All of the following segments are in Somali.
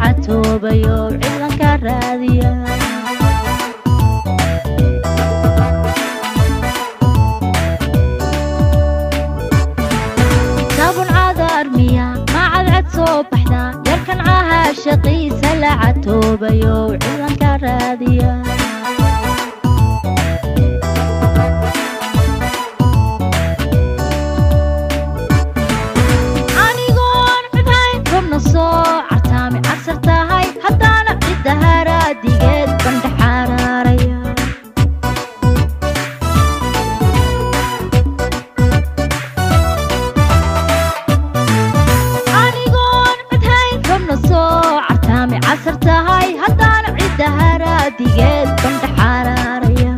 Catoobayo ciidanka raadiya. Sabun cadaar miya ma cadcad soo baxda yarkan caha shaqiisa la catoobayo ciidanka raadiya. Anigoon cibhayn rubna soo cartaami casar tahay haddana cidda haraadigeed bandhaxaaraaraya. Anigoon cidhayn rubna soo cartaami casar tahay haddana cidda haraadigeed bandhaxaaraaraya.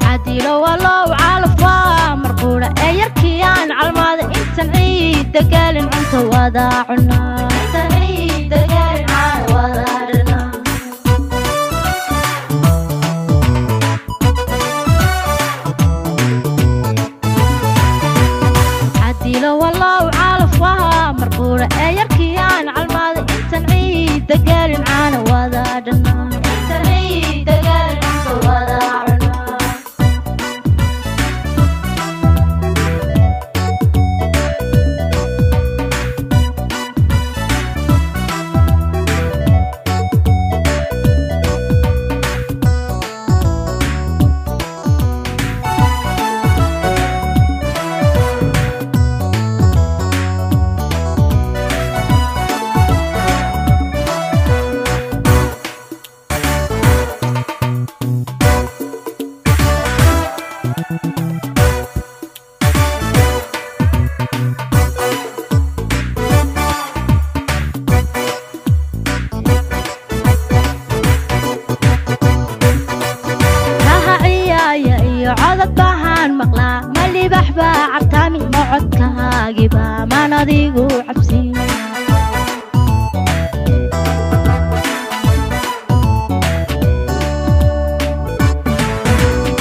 Cadilo walow calaf waa marquudha ee yarkii aan calmaada intan ciidda gaalin cunta wada cunaa. Intan ciidda gaalin caan wada dhanaa. Cadilo walow calaf waa marquudha ee yarkii aan calmaada intan ciidda gaalin caana wada dhanaa. Intan ciidda gaalin cunta wada cunaa. Raha ciyaaya iyo codad bahaan maqlaa ma libax baa cartaami ma codkaagiba maan adigu cabsi.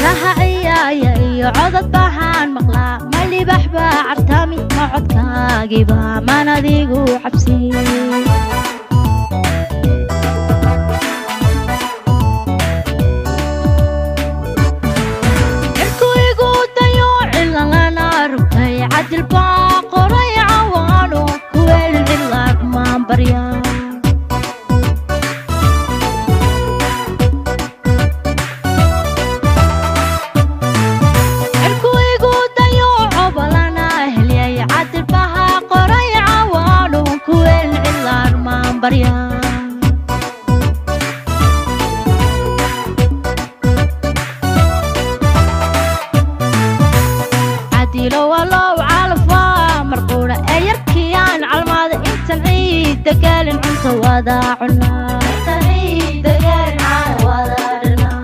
Raha ciyaaya iyo codad bahaan maqlaa ma libax baa cartaami ma codkaagiba maan adigu cabsi. Cirku igu dayo cilalana rugtay cadil baa qoray cawaano kuweel cilaaq maan barya. Cirku igu dayo cobalana helyay cadil baha qoray cawaano kuweel cilaaq maan barya. Cadilo walow calaf waa marquudha ee yarkii aan calmaada intan ciidda gaalin cunta wada cunaa. Intan ciidda gaalin caan wada dhanaa.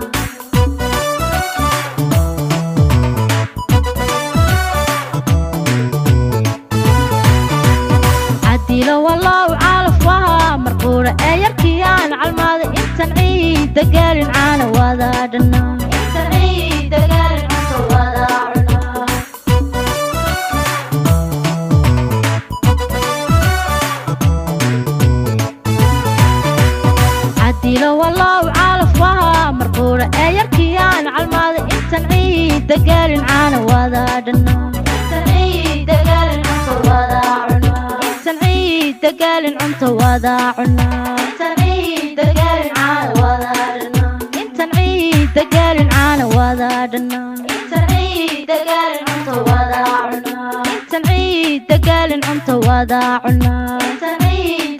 Cadilo walow calaf waa marquudha ee yarkii aan calmaada intan ciidda gaalin caana wada dhanaa. Intan ciidda gaalin cunta wada cunaa. Cadilo walow calaf waa marquudha ee yarkii aan calmaada intan ciidda gaalin caana wada dhanaa. Intan ciidda gaalin cunta wada cunaa. Intan ciidda gaalin cunta wada cunaa. Intan ciidda gaalin caana wada dhanaa. Intan ciidda gaalin caana wada dhanaa. Intan ciidda gaalin cunta wada cunaa. Intan ciidda gaalin cunta wada cunaa. Intan ciidda